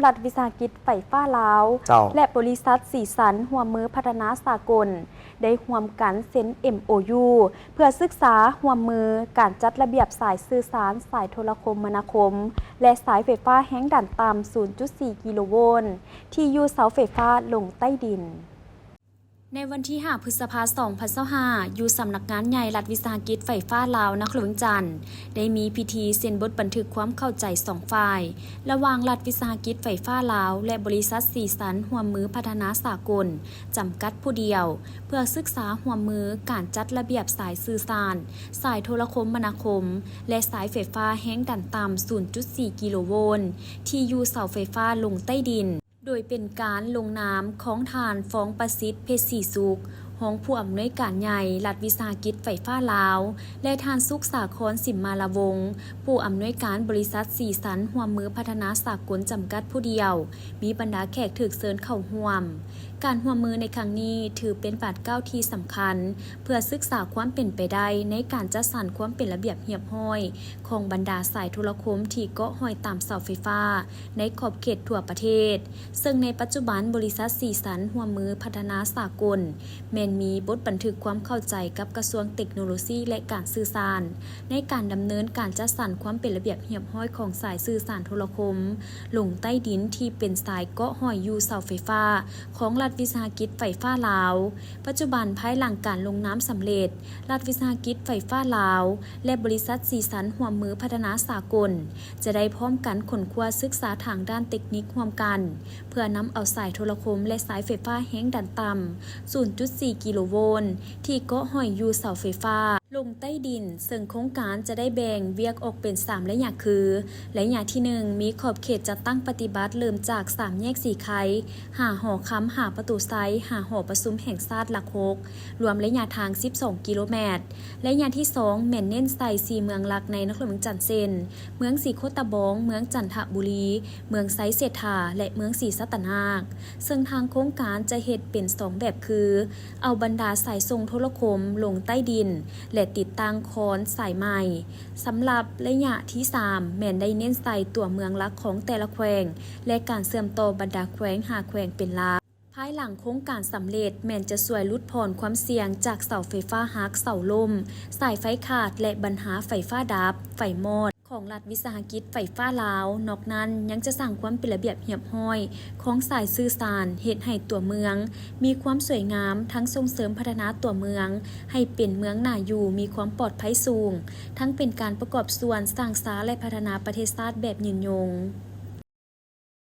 ລັດວິສາຫະກິດໄຟຟ້າລາວ ເຈົ້າ ແລະ ບໍລິສັດສີສັນຮ່ວມມືພັດທະນາສາກົນ ໄດ້ຮ່ວມກັນເຊັນ ເອັມໂອຢູ ເພື່ອສຶກສາຮ່ວມມືການຈັດລະບຽບສາຍສື່ສານ, ສາຍໂທລະຄົມມະນາຄົມ ແລະ ສາຍໄຟຟ້າແຮງດັນຕ່ຳ ສູນຈຸດສີ່ ກິໂລໂວນ ທີ່ຢູ່ເສົາໄຟຟ້າລົງໃຕ້ດິນ. ໃນວັນທີຫ້າ ພຶດສະພາ ສອງພັນຊາວຫ້າ ຢູ່ສຳນັກງານໃຫຍ່ລັດວິສາຫະກິດໄຟຟ້າລາວ ນະຄອນຫຼວງວຽງຈັນ ໄດ້ມີພິທີເຊັນບົດບັນທຶກຄວາມເຂົ້າໃຈສອງຝ່າຍ ລະຫວ່າງລັດວິສາຫະກິດໄຟຟ້າລາວ ແລະ ບໍລິສັດສີສັນຮ່ວມມືພັດທະນາສາກົນ ຈຳກັດຜູ້ດຽວ ເພື່ອສຶກສາຮ່ວມມືການຈັດລະບຽບສາຍສື່ສານ, ສາຍໂທລະຄົມມະນາຄົມ ແລະ ສາຍໄຟຟ້າແຮງດັນຕ່ຳ ສູນຈຸດສີ່ ກິໂລໂວນ ທີ່ຢູ່ເສົາໄຟຟ້າລົງໃຕ້ດິນ. ໂດຍເປັນການລົງນາມຂອງທ່ານ ຟອງປະສິດ ເພັດສີສຸກ ຮອງຜູ້ອຳນວຍການໃຫຍ່ລັດວິສາຫະກິດໄຟຟ້າລາວ ແລະ ທ່ານ ສຸກສາຄອນ ສິມມາລະວົງ ຜູ້ອຳນວຍການບໍລິສັດສີສັນຮ່ວມມືພັດທະນາສາກົນ ຈຳກັດຜູ້ດຽວ, ມີບັນດາແຂກຖືກເຊີນເຂົ້າຮ່ວມ. ການຮ່ວມມືໃນຄັ້ງນີ້ຖືເປັນບາດກ້າວທີ່ສຳຄັນ ເພື່ອສຶກສາຄວາມເປັນໄປໄດ້ໃນການຈັດສັນຄວາມເປັນລະບຽບຮຽບຮ້ອຍຂອງບັນດາສາຍໂທລະຄົມທີ່ເກາະຫ້ອຍຕາມເສົາໄຟຟ້າ ໃນຂອບເຂດທົ່ວປະເທດ, ເຊິ່ງໃນປັດຈຸບັນບໍລິສັດສີສັນຮ່ວມມືພັດທະນາສາກົນ ແມ່ນມີບົດບັນທຶກຄວາມເຂົ້າໃຈກັບກະຊວງເຕັກໂນໂລຊີ ແລະ ການສື່ສານ ໃນການດຳເນີນການຈັດສັນຄວາມເປັນລະບຽບຮຽບຮ້ອຍຂອງສາຍສື່ສານໂທລະຄົມລົງໃຕ້ດິນທີ່ເປັນສາຍເກາະຫ້ອຍຢູ່ເສົາໄຟຟ້າຂອງລັດວິສາຫະກິດໄຟຟ້າລາວ. ປັດຈຸບັນ, ພາຍຫຼັງການລົງນາມສຳເລັດ, ລັດວິສາຫະກິດໄຟຟ້າລາວ ແລະ ບໍລິສັດສີສັນຮ່ວມມືພັດທະນາສາກົນ ຈະໄດ້ພ້ອມກັນຄົ້ນຄວ້າສຶກສາທາງດ້ານເຕັກນິກຮ່ວມກັນ ເພື່ອນຳເອົາສາຍໂທລະຄົມ ແລະ ສາຍໄຟຟ້າແຮງດັນຕ່ຳ ສູນຈຸດສີ່ ກິໂລໂວນ ທີ່ເກາະຫ້ອຍຢູ່ເສົາໄຟຟ້າລົງໃຕ້ດິນ, ເຊິ່ງໂຄງການຈະໄດ້ແບ່ງວຽກອອກເປັນສາມໄລຍະຄື, ໄລຍະທີໜຶ່ງ ມີຂອບເຂດຈັດຕັ້ງປະຕິບັດເລີ່ມຈາກສາມແຍກສີໄຄ ຫາຫໍຄຳ, ຫາປະຕູໄຊ, ຫາຫໍປະຊຸມແຫ່ງຊາດຫຼັກຫົກ ລວມໄລຍະທາງສິບສອງກິໂລແມັດ. ໄລຍະທີສອງ ແມ່ນເນັ້ນໃສ່ສີ່ເມືອງຫຼັກໃນນະຄອນຫຼວງວຽງຈັນ ເຊັ່ນ ເມືອງສີໂຄດຕະບອງ, ເມືອງຈັນທະບູລີ, ເມືອງໄຊເສດຖາ ແລະ ເມືອງສີສັດຕະນາກ, ເຊິ່ງທາງໂຄງການຈະເຮັດເປັນສອງແບບຄື ເອົາບັນດາສາຍສົ່ງໂທລະຄົມລົງໃຕ້ດິນ ແລະ ຕິດຕັ້ງຄອນສາຍໃໝ່. ສຳລັບໄລຍະທີສາມ ແມ່ນໄດ້ເນັ້ນໃສ່ຕົວເມືອງຫຼັກຂອງແຕ່ລະແຂວງ ແລະ ການເຊື່ອມຕໍ່ບັນດາແຂວງ ຫ້າແຂວງເປັນຫຼັກ. ພາຍຫຼັງໂຄງການສຳເລັດ ແມ່ນຈະຊ່ວຍຫຼຸດຜ່ອນຄວາມສ່ຽງຈາກເສົາໄຟຟ້າຫັກ, ເສົາລົ້ມ, ສາຍໄຟຂາດ ແລະ ບັນຫາໄຟຟ້າດັບ, ໄຟມອດ ຂອງລັດວິສາຫະກິດໄຟຟ້າລາວ. ນອກນັ້ນ, ຍັງຈະສ້າງຄວາມເປັນລະບຽບຮຽບຮ້ອຍຂອງສາຍສື່ສານ, ເຮັດໃຫ້ຕົວເມືອງມີຄວາມສວຍງາມ, ທັງສົ່ງເສີມພັດທະນາຕົວເມືອງໃຫ້ເປັນເມືອງໜ້າຢູ່, ມີຄວາມປອດໄພສູງ, ທັງເປັນການປະກອບສ່ວນສ້າງສາ ແລະ ພັດທະນາປະເທດຊາດແບບຍືນຍົງ.